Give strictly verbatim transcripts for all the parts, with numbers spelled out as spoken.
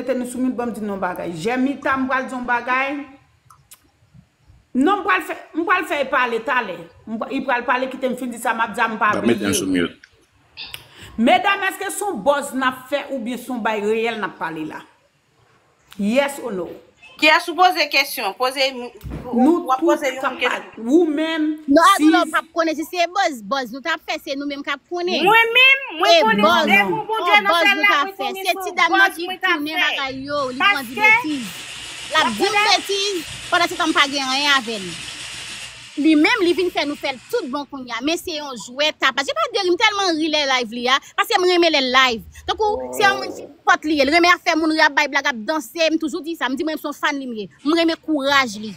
mete nou sou mute, ban m di nou yon bagay. Jèmita, m pral di yon bagay. Non, m pral fè, m pral fè y pale talè. M pra- Li pral pale, kite m fin di sa m ap di a, m pa Ban mete m sou bliye. Mute. Medam, èske se yon buzz n ap fè oubyen se yon bay reyèl n ap pale la? Yes or no? Kiyès ou poze kesyon? Poze, Nou w ap poze tout yon k ap kesyon. Pale. Ou menm, Non, Adou, non, sis. P ap konnen si se buzz. Buzz nou t ap fè, se nou menm k ap konnen. Mwen menm, mwen E konnen buzz, depi Bondye nan syèl la, mwen konnen se yon buzz mwen t ap fè. Se ti dam nan ki tounen bagay yo, li pran di betiz. L ap di m betiz, pandan se tan m pa gen anyen avè l. Li menm, li vin fè nou fè l tout bon kounye a. Men se yon jwèt, tapas. Jan pa de ri, m tèlman ri lè live li a, paske m renmen lè l live. Tankou, se yon moun ki fòt li ye. Li renmen ap fè moun ri, ap bay blag, ap danse. M toujou di sa, m di mwen, m se yon fan li m ye. M renmen kouraj li.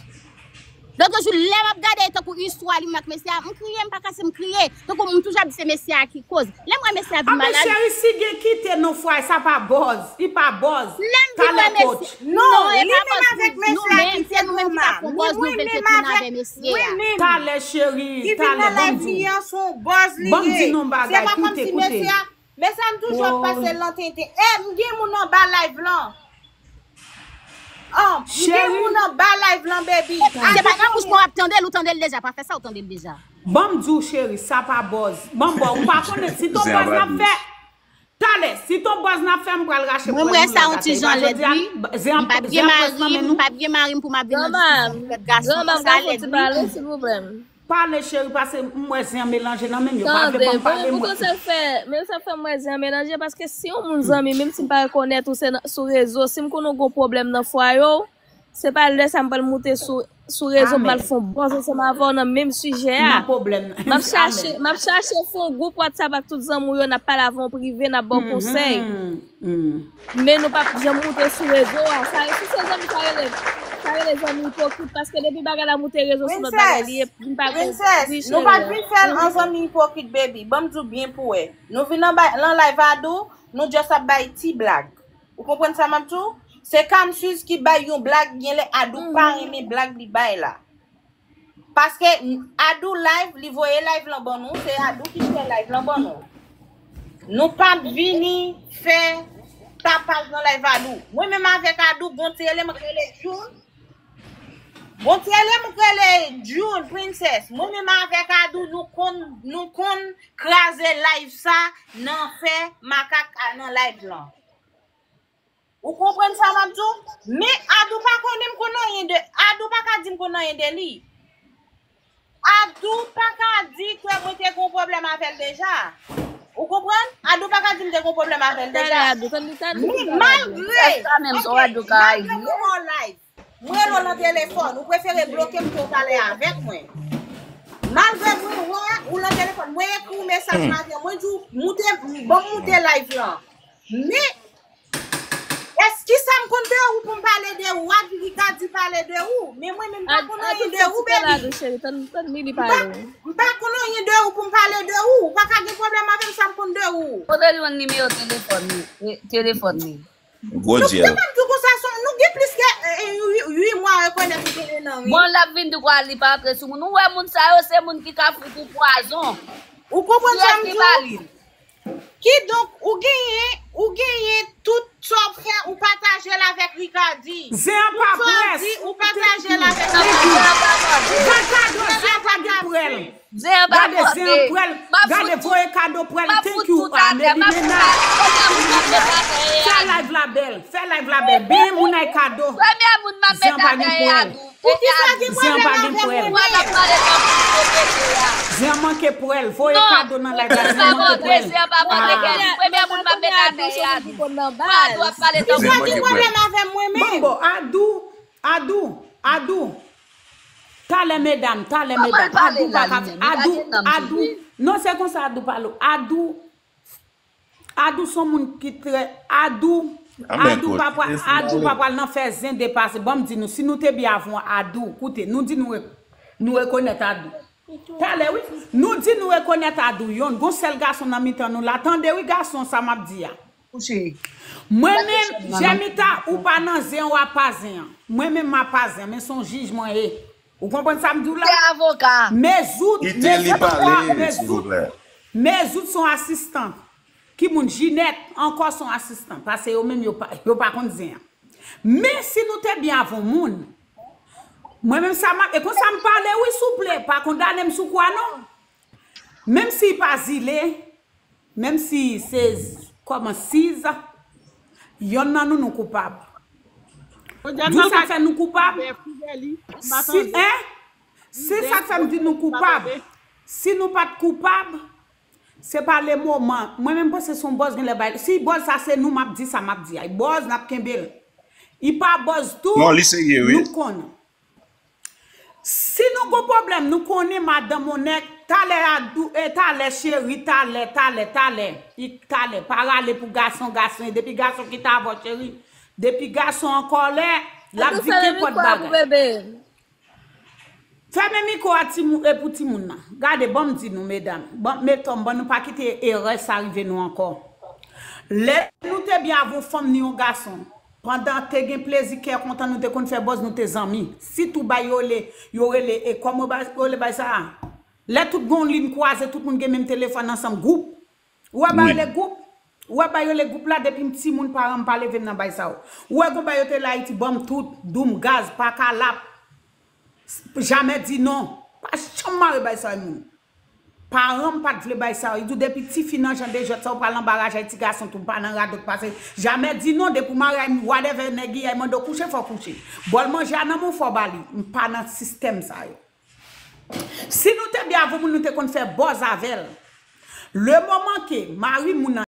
Lòt jou, lè m ap gade tankou istwa li menm ak mesye a, m kriye, m pa kase, m kriye. Tankou m toujou ap di se mesye a ki koz. Lè m wè mesye a vin malad. Cheri, si gen kite nan fwa, sa pa buzz. Li pa buzz. Lè m vin wè mesye. Non, li menm avèk mesye a ki fè nou mal. Ni mwen menm avèk. Talè, cheri, talè, ban m di w. Ban m di nou yon bagay, koute, koute. Mesye a, m toujou ap pase l nan tenten. E, m gen moun anba live lan. Oh, m gen moun anba live lan, baby. Se pa nan bouch mwen w ap tande l, ou tande l deja. Pa fè sa, ou tande l deja. Ban m di w, cheri, sa pa buzz. Ban m ba w, ou pa konnen si ton buzz n ap fè. Talè, si ton buzz n ap fè, m pral rache pwèl nou nan gate. Jodi a, zen an, zen an pwèz nan men nou. M p ap gen mari m pou m ap vin nan diskisyon avèk gason. Sa lèd, wi. Pale, cheri, paske m wè zen an melanje nan men m, yo pa vle ban m pale mwen. Mwen, men sa fè m wè zen an melanje, paske si yon moun zanmi, menm si m pa rekonèt ou, se sou rezo, si m konnen w gen yon pwoblèm nan fwaye w, se pa lè sa m pral moute sou, sou rezo, m pral fè yon buzz ansanm avè w nan menm sijè a. M ap chache, m ap chache fè yon gwoup WhatsApp ak tout zanmi w yo, n ap pale avè w an prive, n ap ba w konsèy. Men nou p ap janm moute sou rezo a. Sa, si se zanmi, sa rele, sa rele zanmi ipokrit, paske depi bagay la moute rezo, se lòt bagay li ye. Vin pa gen Princess, nou pa t vin fè l an zanmi ipokrit, baby. Ban m di w byen pou wè. Nou vin nan bay, nan live Adou, nou just ap bay ti blag. Ou konprann sa m ap di w? Se Kamsuz ki bay yon blag, genlè Adou pa renmen blag li bay la. Paske Adou live, li voye live lan ban nou, se Adou ki fè live lan ban nou. Nou p ap vini fè tapaj nan live Adou. Mwen menm avèk Adou, bon ti rele m rele June. Bon ti rele m rele June, Princess. Mwen menm avèk Adou, nou konn, nou konn kraze live sa nan fè makak a nan live lan. Ou konprann sa m ap di w? Men Adou pa konnen m konn anyen de, Adou pa ka di m konn anyen de li. Adou pa ka di ke mwen te gen yon pwoblèm avè l deja. Ou konprann? Adou pa ka di m te gen yon pwoblèm avè l deja. Men malgre, ok, malgre mwen wè w live, mwen rele w nan telefòn, ou prefere bloke m ke w pale avèk mwen. Malgre mwen wè ou nan telefòn, mwen ekri w mesaj maten, mwen di w, moute, ban m moute live lan. Men Èske sa m konn de ou pou m pale de ou? Adou, Ricardy pale de ou. Men mwen menm m pa konn anyen de ou, baby. M pa, m pa konn anyen de ou pou m pale de ou. Ou pa ka gen pwoblèm avè m, sa m konn de ou. Kote li jwenn nimewo telefòn li? Telefòn li. Gwo dyèl. Nou kapab di konsa, nou gen plis ke uit mwa rekonèt ou gen en an, wi. Bon, l ap vin di kwa li pa antre sou moun. Ou wè moun sa yo, se moun ki ka fout ou pwazon. Ou konprann sa m di w? Kidonk, ou genyen, ou genyen tout sa w fè, ou pataje l avèk Ricardy. Zen an pa près. Tout sa w di, ou pataje l avèk Ricardy. Gad kado, zen an pa gen prèl. Gade, zen an prèl. Gade, voye kado prèl. Thank you, Amelie Ménard. Fè live la bèl. Fè live la bèl. Benyen moun ay kado. Zen an pa gen prèl. Poukisa gen pwoblèm avè mwen menm? Zen an manke pwèl. Voye kado nan live la. Zen an manke pwèl. Poukisa gen pwoblèm avè mwen menm? Bon, bon, Adou, Adou, Adou. Talè medam, talè medam. Adou pa ka fè, Adou, Adou. Non, se konsa Adou pale. Adou, Adou se yon moun ki trè, Adou, Adou pa pral, Adou pa pral nan fè zen depase. Ban m di nou, si nou te byen avan Adou, koute, nou di nou re-, nou rekonèt Adou. Talè, wi. Nou di nou rekonèt Adou, yonn, gon sèl gason nan mitan nou la. Tande, wi, gason, sa m ap di a. Mwen menm, Jèmita, ou pa nan zen, w apa zen an. Mwen menm, m apa zen an, men se yon jij mwen ye. Ou konprann sa m di w la? Mezout, Mezout, Mezout se yon asistan. Ki moun? Jinèt ankò se yon asistan, paske yo menm yo pa, yo pa konn zen an. Men si nou te byen avè yon moun, mwen menm sa m ap, e konsa m pale wi, souple, pa kondane m sou kwa non. Menm si pa zile, menm si se kòman siz, yonn nan nou, nou koupab. Di sa k fè nou koupab. Si, en? Se sa k fè m di nou koupab. Si nou pa t koupab, se pa le moman. Mwen menm panse se yon bòz gen lè bay. Si bòz sa se nou, m ap di sa, m ap di a. Bòz, n ap kenbe l. I pa bòz tou, non, li serye, wi. Nou konn. Si nou gon pwoblèm, nou konnen madanm on nèg, talè a dou, e talè cheri, talè, talè, talè, i talè, pa rale pou gason, gason, e depi gason kite avè w cheri, depi gason an kòlè, l ap di kenpòt bagay. Fèmen mikwo a timoun, e pou timoun nan. Gade, ban m di nou, medam, ban, metom, ban nou pa kite erè sa rive nou ankò. Lè nou te byen avè yon fanm ni yon gason, pandan te gen plezi, kè kontan, nou te konn fè bòz, nou te zanmi. Sitou bay yo le, yo rele, e kòman yo ba-, yo rele bay sa a? Lè tout gon liy kwaze, tout moun gen menm telefòn ansanm, gwoup. Ou wè bay yo le gwoup? Ou wè bay yo le gwoup la, depi m timoun, paran m pa leve m nan bay sa yo. Ou wè gon bay yo te la Ayiti, ban m tout, doum, gaz, pa kalap, jamè di non. Pa janm mare bay sa yo moun. Paran m pa t vle bay sa yo. Li di w depi tifi nan jan de jwèt sa, ou pral anba raj ay ti gason tou, pa nan radot pase. Jamè di non, depi w mare ay whatever nèg ye, ay mande w kouche, fò w kouche. Bòl manje a nan men w, fò w ba li. M pa nan sistèm sa yo. Si nou te byen avè moun, nou te konn fè bòz avè l. Le moman ke mari moun nan